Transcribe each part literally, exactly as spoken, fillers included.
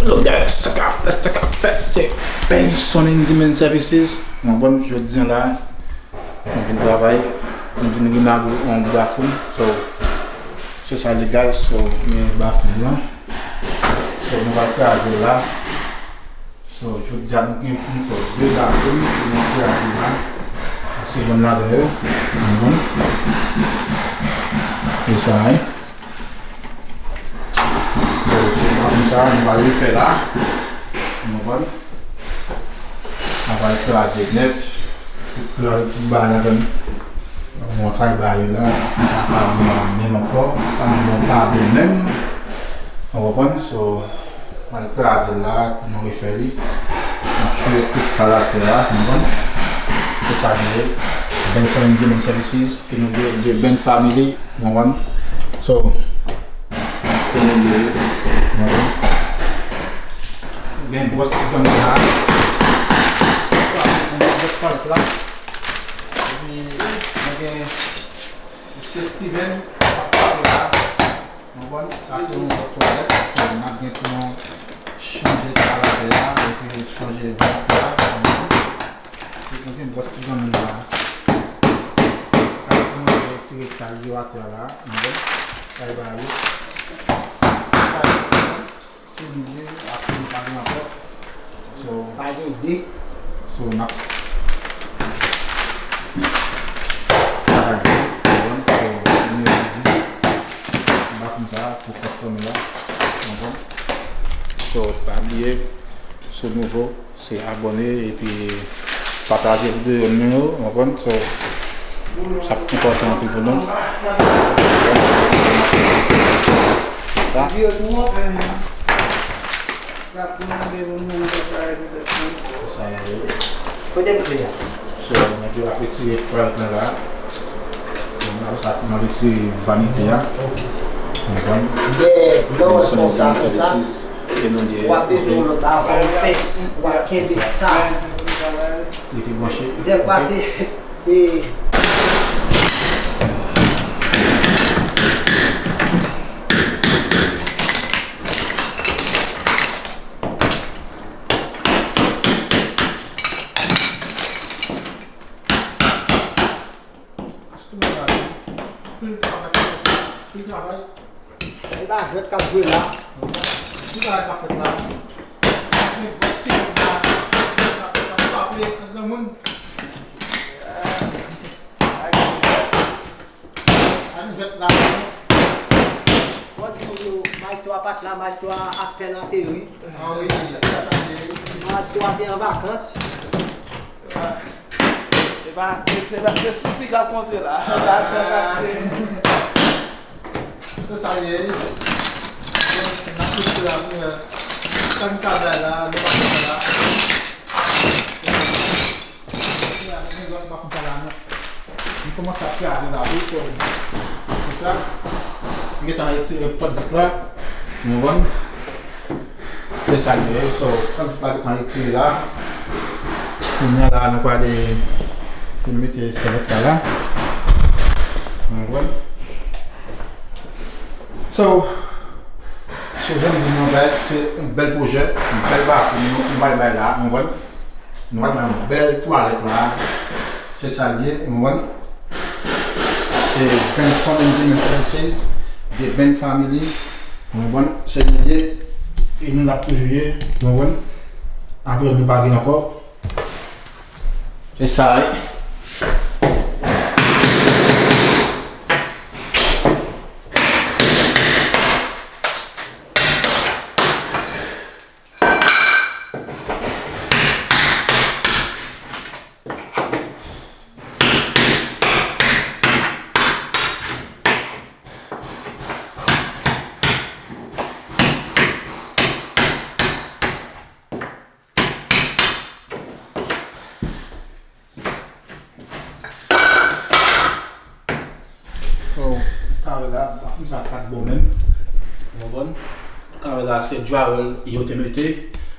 Yo, guys, sa k ap fèt, sa k ap fèt, se Benson and Dimen Services. Mwen konprann, jodi a la, mwen vin travay, mwen vin remare yon bathroom. So, se sa, les gars, so, men bathroom lan. So, nou va kraze l la. So, jodi a nou gen pou nou fè de bathroom pou nou kraze la. Pase yonn ladan yo. Mhm. Se sa, hein. So, se bathroom sa, nou va refè la. Nou konprann? Sa va kraze nèt. Tout bagay ladan. Mwen kay ba yo la, sa pa bon menm ankò, pa bon, pa bon menm. Ou konprann? So, mwen kraze l la, pou nou refè li. Mwen chire tout kal atè a, ou konprann? Se sa nou ye. Benson and Dimen Services, e nou de, de Ben Family, ou konprann? So, e nou ye, ou konprann? Gen gwòs ti gang la. Sa, gen gwòs palèt la. Epi, nou gen Mesye Steven ap frape la. Ou konprann? Sa se yon lòt twalèt. So, n ap gen pou nou chanje kal atè a, epi chanje vant la. Ou konprann? Epi nou gen gwòs ti gang la. Kay kòmanse retire kay yo atè la. Ou konprann? Kay ba yo. Se sa yo. Se manje, apre nou pa gen ankò. So, pa gen ide. So, n ap travay byen, bon, so, nou itilize bathroom sa pou kòstòm la, konprann? So, pa bliye, sou nouvo, se abòne epi pataje videyo nou yo, w konprann? So, sa enpòtan anpil pou nou. Sa. Sa ye. Kote m te a? So, nèg yo ap retire twalèt lan la. Bon, apre sa, pou n al retire vanite a. Ok. Ou konprann? Dèyè, lè w wè konsa, konsa. Services. Ke nou ye. W ap bezwen yon lòt avan, yon pens pou w ap kenbe sa. Li te branche. Dèfwa se, se Achte mwen la, anpil travay, anpil travay. E pa jwèt k ap jwe la. Anpil travay k ap fèt la. Gen gwòs ti moun la, k ap, k ap frape ak granmoun. Ay, jwèt la. Bon, di moun yo, maestro a pa t la, maestro a ap fè l ateri. Ah wi, sa, sa, se Maestro a te an vakans. Se pa, se, se pa, se sousi k ap monte la. Se sa l ye. N ap pouse la, pou nou wè sa n ka bay la, nou pa ka bay la. Kounye a, nou gen lòt bafon pa la, non. Nou kòmanse ap kraze la, wi, so, se sa. M gentan retire pòt vit la. Nou konprann? Se sa l ye, so, pòt vit la gentan retire la. Kounye a la, nou prale pou n mete sèvyèt sa la. Nou konprann? So, so, jan m di nou, guys, se yon bèl pwojè, yon bèl bafon, nou, nou pral bay la, nou konprann? Nou pral bay yon bèl twalèt la. Se sa l ye, ou konprann? Se Benson and Dimen Services, de Ben Family, ou konprann? Se nou ye, e nou l ap toujou ye, ou konprann? Apre nou pa gen ankò. Se sa, wi. So, kare la, bafon sa pa t bon menm. Ou konprann? Kare la, se drywall yo te mete.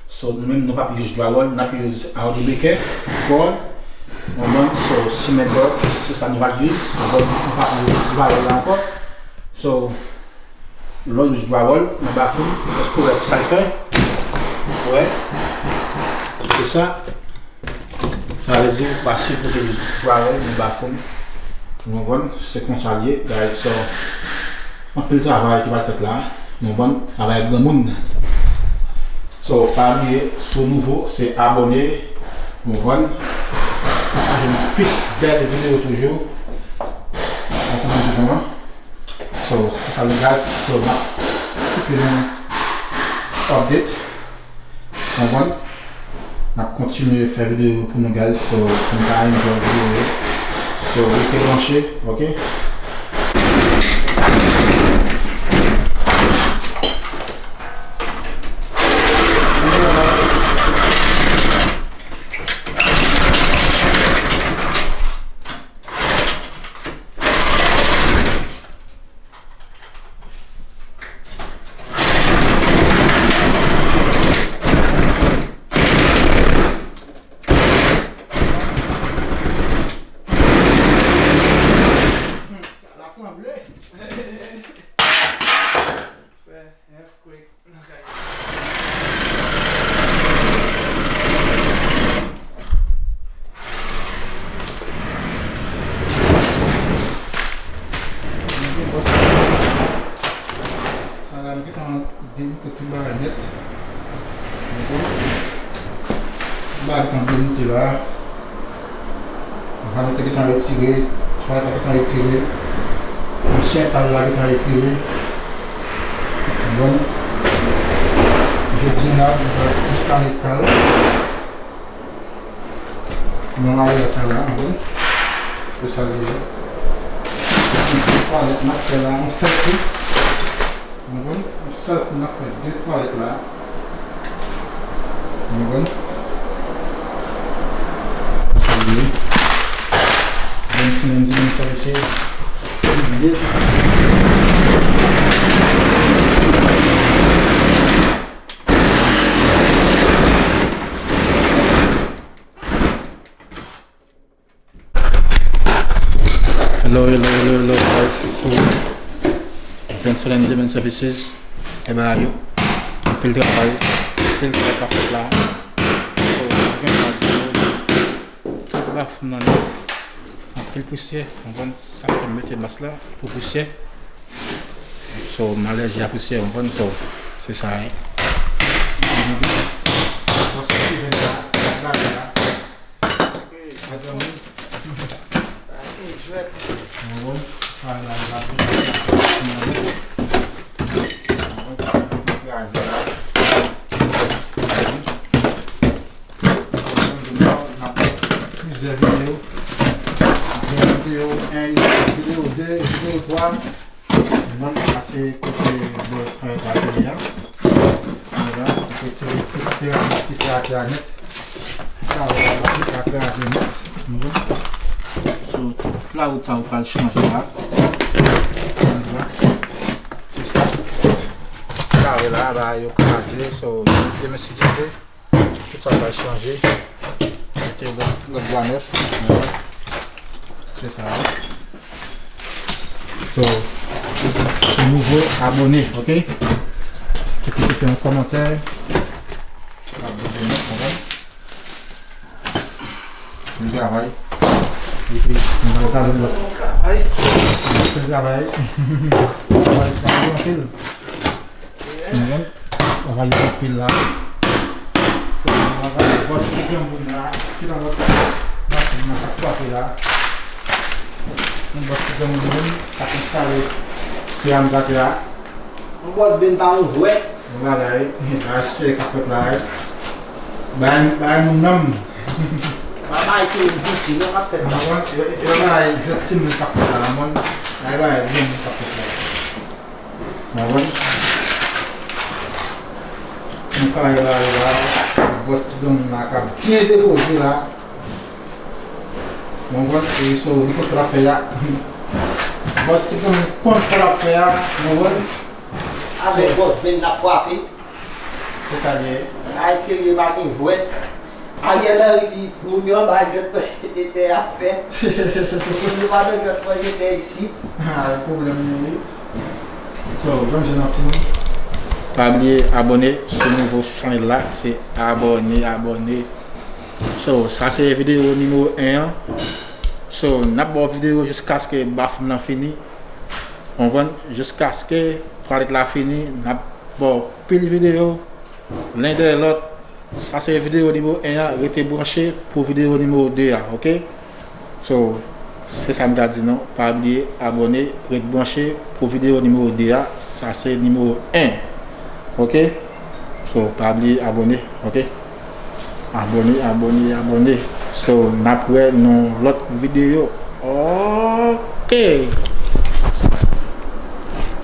So, nou menm, nou p ap use drywall, n ap use Hardie Baker board. Ou konprann? So, cement board, se sa nou va use. Ou konprann? Nou p ap use drywall la ankò. So, lè w use drywall nan bafon, èske w wè sa l fè? Wè. Paske sa, sa vle di ou pase kote drywall anba fon. Ou konprann? Se konsa l ye, guys. So, anpil travay ki pral fèt la. Ou konprann? Travay granmoun. So, pa bliye, si w nouvo, se abòne. Ou konprann? Pataje nou plis bèl videyo toujou. Ou konprann? So, se sa, guys. So, n ap kite nou update. Konprann? N ap kontinye fè videyo pou nou, guys. So, pou nou ka enjoy videyo yo. So, rete branche, ok? La tranble. Fè earthquake nan kay. Sa la, m gentan demonte tout bagay nèt. Tout bagay gentan demonte la. Vanite gentan retire, twalèt la gentan retire, ansyen tal la gentan retire. Bon, jodi a, nou pral enstale tal. Nan layè sa la, bon. Se sa l ye. Se yon twalèt n ap fè la, yon sèl kou. Ou konprann? Yon sèl kou n ap fè de twalèt la. Ou konprann? Sa l ye. Bon, si menm di menm sa, mesye. Hello, hello, hello, hello, guys. So, Benson and Demon Services, e bagay yo. Anpil travay, anpil travay k ap fèt la. So, gen sa, tout bafon nan nèt. Anpil pousyè, konprann sa k fè m mete mas la pou pousyè. So, m alèji a pousyè, konprann, so, se sa, wi. Paske si ven sa, sa gade la. Gade moun. Sa gen jwèt. Bon, sa la, la, la, la, kraze la. N ap fè plizyè videyo. Gen videyo en, videyo de, videyo twa. Mwen pase kote bò, eh, batri a. Vwala, retire tout seramik ki te atè a nèt. Travay la, tout sa kraze nèt. Vwala. So, tout lawout sa ou pral chanje la. Vwala. Se sa. Kare la, ba yo kraze. So, demen si Dye vle. Tout sa pral chanje. Mete lòt, lòt bwa nèf. Se sa. So, si nouvo, abòne, ok? Epi kite yon kòmantè. Abòne, ok? Bon travay. Epi, nou va gade lòt. Bon travay. Bon travay. Travay, travay anpil. Mwen menm, travay yo anpil la. Travay bòs ti granmoun la, ki nan lòt machin nan k ap frape la. Yon bòs ti granmoun menm, k ap enstale seram batri a. Yon bòs ben pa yon jwèt. Yon bagay, bagay serye k ap fèt la, wi. Bay, bay moun nanm. Bay, bay, se yon bouti, non, k ap fèt la. Mwen, e, e, e, bagay jwèt timoun k ap fèt la, mwen. Bay, bay, granmoun k ap fèt la. Mwen, mwen. Mwen kare la, la, bòs ti granmoun la k ap byen depoze la. Mwen, mwen, e so, li konn sa l ap fè a. Bòs ti granmoun konn sa l ap fè a, mwen, mwen. Avèk bòs ben n ap frape. Se sa l ye. Ay serye, pa gen jwèt. Ariel Henry di moun yo anba jwèt mwen jete tè a fè. Moun yo pa nan jwèt mwen jete isit. Ah, pwoblèm yo, wi. So, jwenn jwenn an timoun. Pa bliye abòne sou nouvo chanèl Se abòne, abòne. So, sa se videyo nimewo en an. So, n ap ba w videyo jiskaske bafoumen nan fini. Konprann? Jiskaske twalèt la fini, n ap ba w pil videyo. Len dèyè lòt. Sa se videyo nimewo en an. Rete branche pou videyo nimewo de a, oke? So, se sa m ta di nou. Pa bliye abòne, ret branche pou videyo nimewo de a. Sa se nimewo en. Oke? So, pa bliye abòne, oke? Abòne, abòne, abòne. So, n ap wè nan lòt videyo. Oke!